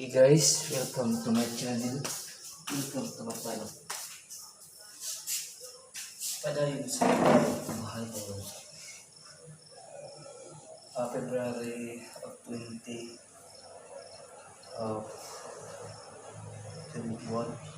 Hey guys, welcome to my channel. Welcome to my channel. Padayon sa mahal ko. February of 20 of 21.